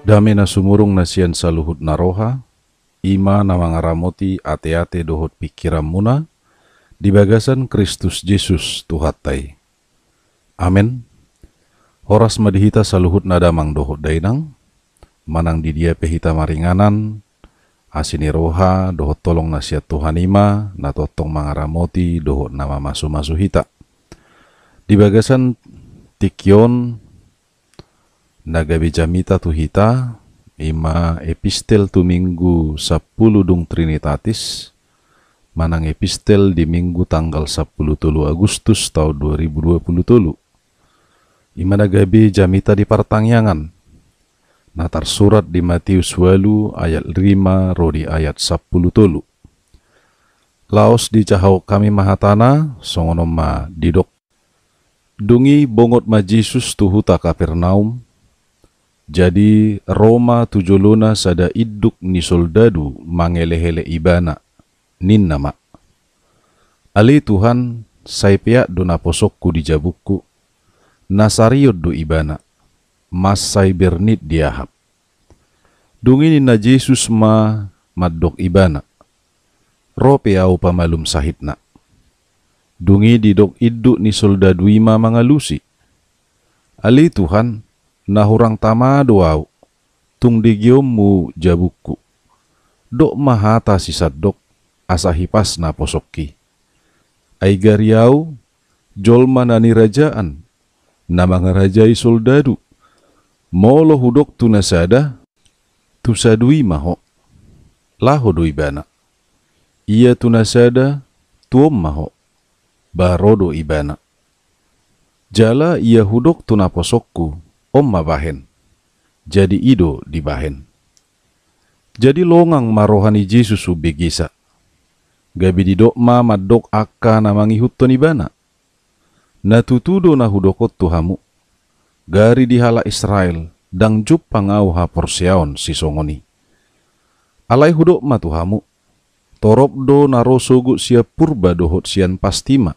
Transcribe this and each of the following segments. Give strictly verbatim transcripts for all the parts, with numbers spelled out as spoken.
Dame na sumurung na sian saluhut na roha, i ma na mangaramoti ateate dohot pingkiranmuna, di bagasan Kristus Jesus Tuhanta i. Amen. Horas ma di hita saluhutna damang dohot dainang, manang di dia pe hita maringanan, asi ni roha dohot holong na sian Tuhan i ma na tongtong mangaramoti dohot na mamasumasu hita. Di bagasan tingki on, na gabe jamita tu hita, i ma epistel tu Minggu sampulu dung Trinitatis, manang epistel di Minggu tanggal sampulu tolu Agustus taon dua ribu dua pulu tolu. I ma na gabe jamita di partangiangan, na tarsurat di Mateus ualu ayat lima ro di ayat sampulu tolu. Laos dijahahon hami ma hatana, songon on ma didok. Dung i bongot ma Jesus tu huta Kapernaum. Jadi ro ma tu jolona sada induk ni soldadu mangelehele Ibana, ninna ma, "Ale Tuhan, sai peak do naposongku di jabungku, na sarion do ibana, mansai bernit diahap." Dung i ninna Jesus ma mandok ibana, "Ro pe Ahu pamalum sahitna." Dung i didok induk ni soldadu i ma mangalusi, "Ale Tuhan, na hurang tama do ahu, tung digeonmu jabungku. Dok ma hata sisandok, asa hipas naposongki. Ai gari ahu jolma na nirajaan, na mangarajai soldadu. Molo hudok tu na sada, 'Tu sadui ma ho,' laho do ibana. Ia tu na sada, 'Tu on ma ho,' ba ro do ibana. Jala ia hudok tu naposongku, 'On ma bahen,' jadi i do dibahen." Jadi longang ma roha ni Jesus umbegesa. Gabe didok ma mandok angka na mangihuthon ibana, "Na tutu do na hudok on tu hamu, gari di halak Israel ndang jumpang ahu haporseaon sisongon i. Alai hudok ma tu hamu, torop do na ro sogot sian purba dohot sian pasti ma,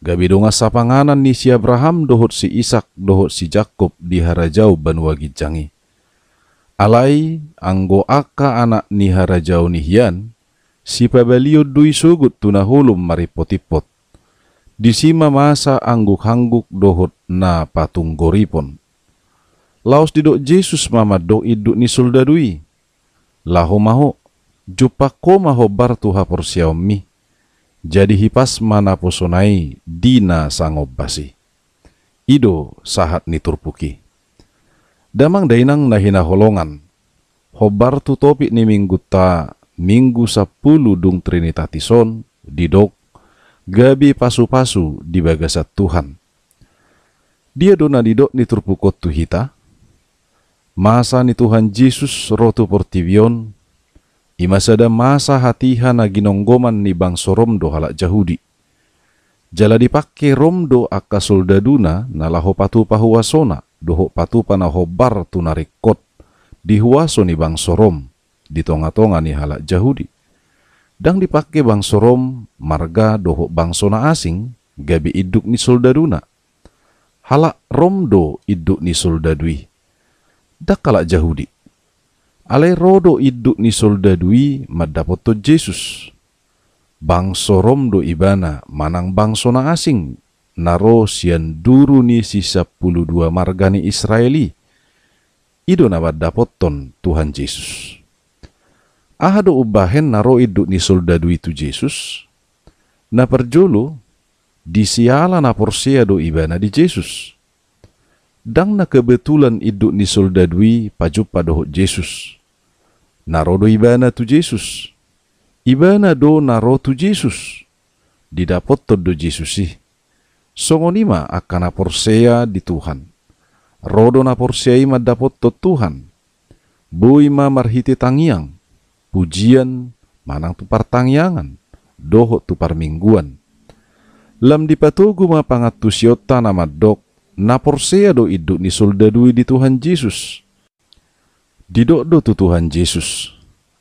gabe dongan sapanganan ni si Abraham dohot si Isak dohot si Jakkob di harajaon banua ginjang i. Alai anggo angka anak ni harajaon i hian, sipabalion do i sogot tu na holom marimpotimpot. Disi ma masa anggukhangguk dohot na patunggoripon." Laos didok Jesus ma mandok induk ni soldadu i, "Laho ma ho, jumpang ho ma hombar tu haporseaonmi." Jadi hipas ma naposona i di na sangombas i. I do sahat ni turpuk i. Damang dainang na hinaholongan, hombar tu topik ni minggunta, Minggu sampulu dung Trinitatis on, didok, gabe pasupasu di bagasan Tuhan. Dia do na nidok ni turpuk on tu hita? Masa ni Tuhan Jesus ro tu portibi on, i ma sada masa hatiha na ginonggoman ni bangso Rom do halak Jahudi. Jala dipangke Rom do angka soldaduna na laho patupa huasona dohot patupa na hombar tu na ringkot di huaso ni bangso Rom di tongatonga ni halak Jahudi. Ndang dipangke bangso Rom marga dohot bangso na asing gabe induk ni soldaduna. Halak Rom do induk ni soldadu i, ndang halak Jahudi. Alai ro do induk ni soldadu i mandapothon Jesus. Bangso Rom do ibana manang bangso na asing, na ro sian duru ni si sampulu dua marga ni Israel i. I do na mandapothon Tuhan Jesus. Aha do umbahen na ro induk ni soldadu i tu Jesus? Na parjolo, disiala na porsea do ibana di Jesus. Ndang na kebetulan induk ni soldadu i pajumpa dohot Jesus. Na ro do ibana tu Jesus. Ibana do na ro tu Jesus. Didapothon do Jesus i. Songon i ma angka na porsea di Tuhan. Ro do na porsea i mandapothon Tuhan. Boi ma marhite tangiang, pujian, manang tu partangiangan dohot tu parmingguan. Lam dipatogu ma pangantusionta na mandok, na porsea do induk ni soldadu i di Tuhan Jesus. Didok do tu Tuhan Jesus: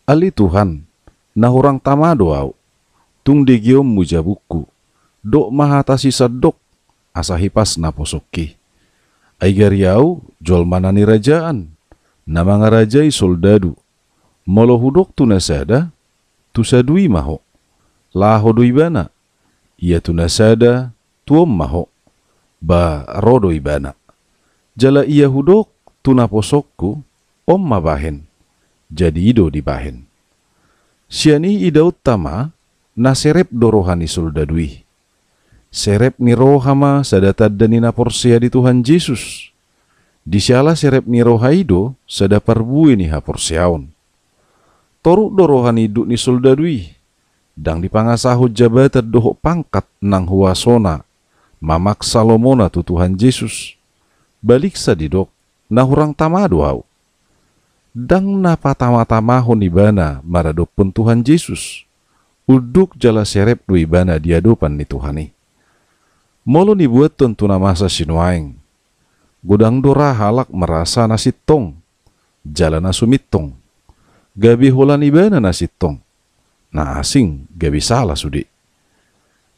Ale Tuhan, na hurang tama do ahu. Tung degeonmu jabungku, dok ma hata si sandok, asa hipas naposongki. Ai gari ahu jolma na nirajaan, na mangarajai soldadu. Molo hudok tu na sada, tu sadui ma ho, laho do ibana. Ia tu na sada, tu on ma ho, ba ro do ibana. Jala ia hudok tu naposongku, on ma bahen, jadi i do dibahen. Sian i idaonta ma, na serep do roha ni soldadu i. Serep ni roha ma sada tanda ni na porsea di Tuhan Jesus. Di siala serep ni roha i do sada parbue ni haporseaon. Toruk do roha ni induk ni soldadu i. Ndang dipangasahon jabatan dohot pangkat nang huasona mamaksa lomona tu Tuhan Jesus. Baliksa didok, na hurang tama do ahu. Ndang na patama-tamahon ibana maradophon Tuhan Jesus. Unduk jala serep do ibana di adopan ni Tuhan i. Molo nibuathon tu na masa sinuaeng, godang do ra halak marasa na sintong jala na sumintong. Gabe holan ibana na sintong, na asing gabe sala sude.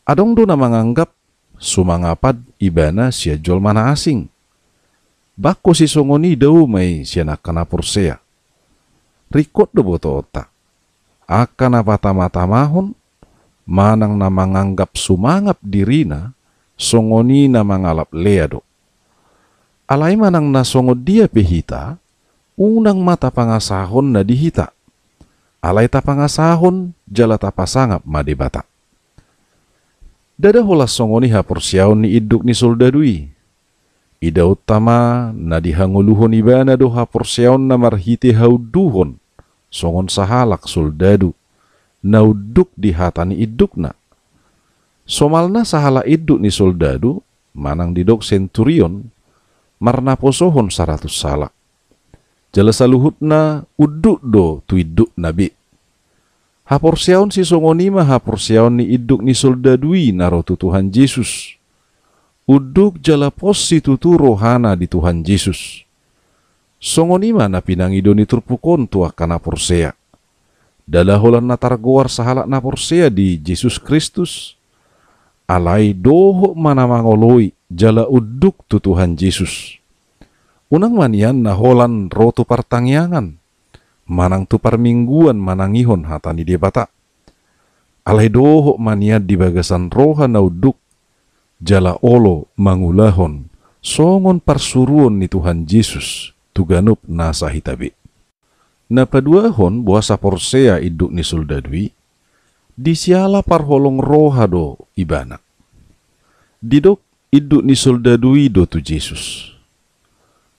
Adong do na manganggap sumangapan ibana sian jolma na asing. Bangko sisongon i dao ma i sian angka na porsea. Ringkot do botoonta. Angka na patama-tamahon manang na manganggap sumangap dirina, songon i na mangalap lea do. Alai manang na songon dia pe hita, unang ma tapangasahon na di hita. Alai tapangasahon jala tapasangap ma Debata. Ndada holan songon i haporseaon ni induk ni soldadu i. Idaonta ma na dihangoluhon ibana do haporseaonna marhite haunduhon songon sahalak soldadu na unduk di hata ni indukna. Somalna sahalak induk ni soldadu, manang didok senturion, marnaposohon saratus halak. Jala saluhutna unduk do tu indukna be. Haporseaon sisongon i ma haporseaon ni induk ni soldadu i na ro tu Tuhan Jesus. Unduk jala pos situtu rohana di Tuhan Jesus. Songon i ma na pinangido ni turpuk on tu angka na porsea. Ndada holan na targoar sahalak na porsea di Jesus Kristus, alai dohot ma na mangoloi jala unduk tu Tuhan Jesus. Unang ma nian na holan ro tu partangiangan, manang tu parmingguan manangihon hata ni Debata. Alai dohot ma nian di bagasan roha na unduk, jala olo mangulahon songon parsuruon ni Tuhan Jesus tu ganup nasa hita be. Na paduahon, boasa porsea induk ni soldadu i? Di siala parholong roha do ibana. Didok induk ni soldadu i do tu Jesus: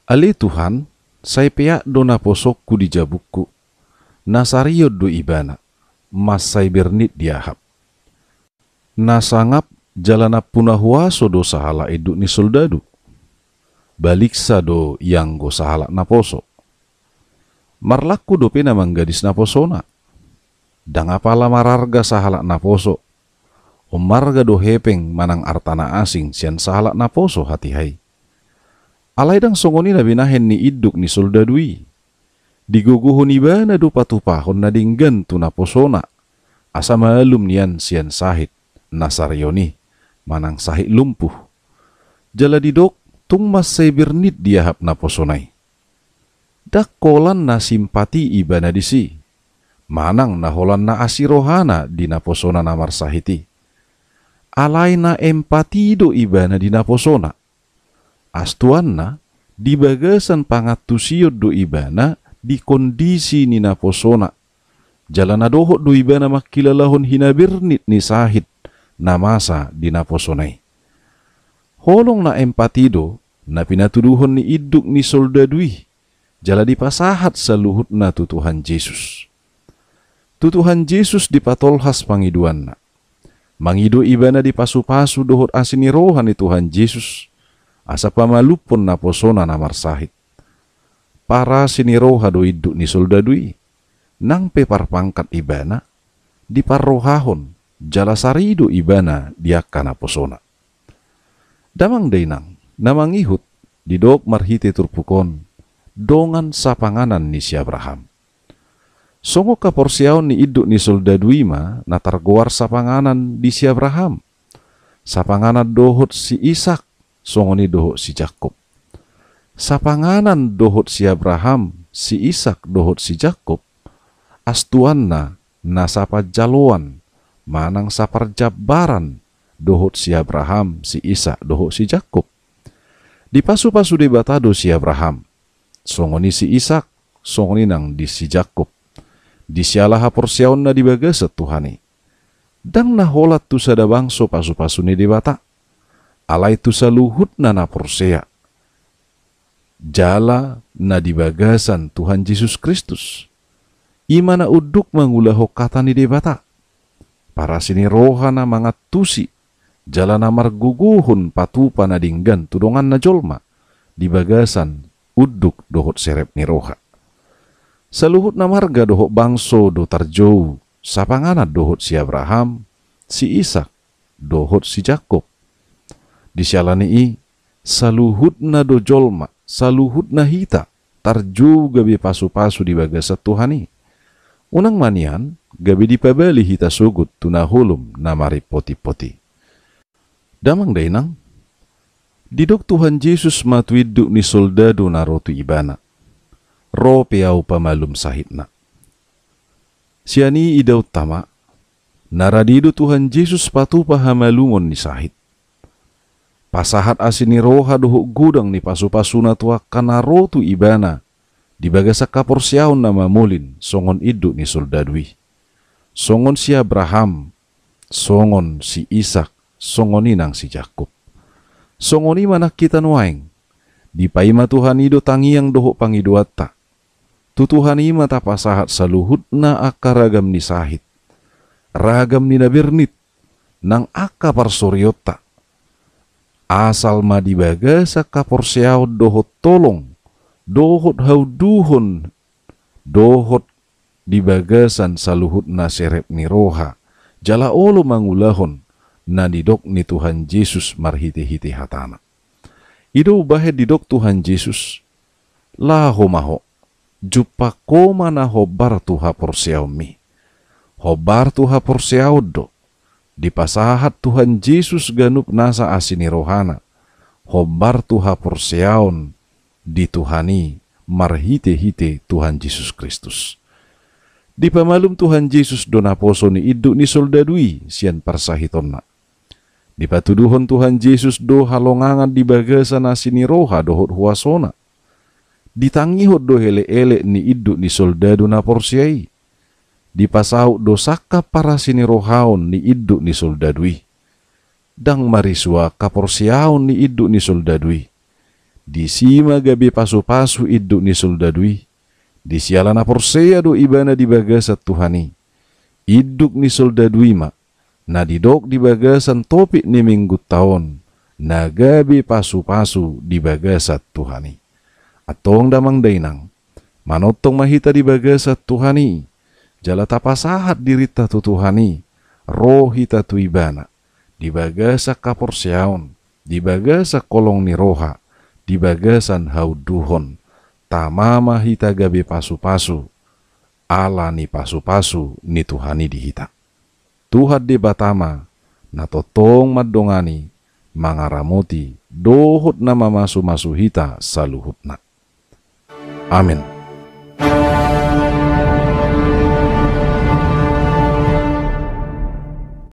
Ale Tuhan, sai peak do naposongku di jabungku. Na sarion do ibana, mansai bernit diahap. Na sangap jala nampuna huaso do sahalak induk ni soldadu. Baliksa do ianggo sahalak naposo. Marlangku dope na manggadis naposona. Ndang apala mararga sahalak naposo. Umarga do hepeng manang arta na asing sian sahalak naposo hatiha i. Alai ndang songon i na binahen ni induk ni soldadu i. Digogohon ibana do patupahon na denggan tu naposona, asa malum nian sian sahit na sarion i, manang sahit lumpuh. Jala didok, tung mansai bernit diahap naposona i. Ndang holan na simpati ibana disi, manang na holan na asi rohana di naposona na marsahit i. Alai na empati do ibana di naposona. Astuanna, di bagasan pangantusion do ibana di kondisi ni naposona. Jala na dohot do ibana mangkilalahon hinabirnit ni sahit na masa di naposona i. Holong na empati do na pinatuduhon ni induk ni soldadu i, jala dipasahat saluhutna tu Tuhan Jesus. Tu Tuhan Jesus dipatolhas pangidoanna. Mangido ibana dipasupasu dohot asi ni roha ni Tuhan Jesus, asa pamalumhon naposona na marsahit. Parasi ni roha do induk ni soldadu i, nang pe parpangkat ibana, diparrohahon, jala sarido ibana di angka naposona. Damang dainang, na mangihut, didok marhite turpuk on, dongan sapanganan ni si Abraham. Songon haporseaon ni induk ni soldadu i ma na targoar sapanganan di si Abraham, sapanganan dohot si Isak, songon i dohot si Jakkob. Sapanganan dohot si Abraham, si Isak dohot si Jakkob, astuanna na sapanjaloan manang saparjambaran dohot si Abraham, si Isak dohot si Jakkob. Dipasupasu Debata do si Abraham, songon i si Isak, songon i nang di si Jakkob, di siala haporseaonna di bagasan Tuhan i. Ndang na holan tu sada bangso pasupasu ni Debata, alai tu saluhutna na porsea jala na di bagasan Tuhan Jesus Kristus. I ma na unduk mangulahon hata ni Debata, parasi ni roha na mangantusi jala na margogohon patupa na denggan tu donganna jolma di bagasan unduk dohot serep ni roha. Saluhutna marga dohot bangso do tarjou sapanganan dohot si Abraham, si Isak dohot si Jakkob. Di siala ni i, saluhutna do jolma, saluhutna hita tarjou gabe pasupasu di bagasan Tuhan i. Unang ma nian gabe dipabali hita sogot tu na holom na maripotimpoti. Damang dainang, didok Tuhan Jesus ma tu induk ni soldadu na ro tu ibana, "Ro pe ahu pamalum sahitna." Sian i idaonta ma, na radi do Tuhan Jesus patupa hamalumon ni sahit. Pasahat asi ni roha dohot godang ni pasupasuna tu angka na ro tu ibana di bagasan haporseaon na mamolin songon induk ni soldadu i, songon si Abraham, songon si Isak, songon i nang si Jakkob. Songon i ma nang hita nuaeng, dipaima Tuhan i do tangiang dohot pangidoanta. Tu Tuhan i ma tapasahat saluhutna angka ragam ni sahit, ragam ni na bernit, nang angka parsorionta, asal ma di bagasan haporseaon dohot holong, dohot haunduhon, dohot di bagasan saluhutna serep ni roha, jala olo mangulahon na nidok ni Tuhan Jesus marhitehite hatana. I do umbahen didok Tuhan Jesus, "Laho ma ho, jumpang ho ma na hombar tu haporseaonmi." Hombar tu haporseaon do dipasahat Tuhan Jesus ganup nasa asi ni rohana, hombar tu haporseaon di Tuhan i marhitehite Tuhan Jesus Kristus. Dipamalum Tuhan Jesus do naposo ni induk ni soldadu i sian parsahitonna. Dipatuduhon Tuhan Jesus do halongangan di bagasan asi ni roha dohot huasona. Ditangihon do elekelek ni induk ni soldadu na porsea i. Dipasaut do sangkap parasi ni rohaon ni induk ni soldadu i. Ndang marisua haporseaon ni induk ni soldadu i. Disi ma gabe pasupasu induk ni soldadu i. Di siala na porsea do ibana di bagasan Tuhan i. Induk ni soldadu i ma na didok di bagasan topik ni minggunta on, na gabe pasupasu di bagasan Tuhan i. Antong damang dainang, manongtong ma hita di bagasan Tuhan i, jala tapasahat dirinta tu Tuhan i, ro hita tu ibana, di bagasan haporseaon, di bagasan holong ni roha, di bagasan haunduhon, tama ma hita gabe pasupasu, ala ni pasupasu ni Tuhan i di hita. Tuhan Debata ma na tongtong mandongani, mangaramoti, dohot na mamasumasu hita saluhutna. Amen.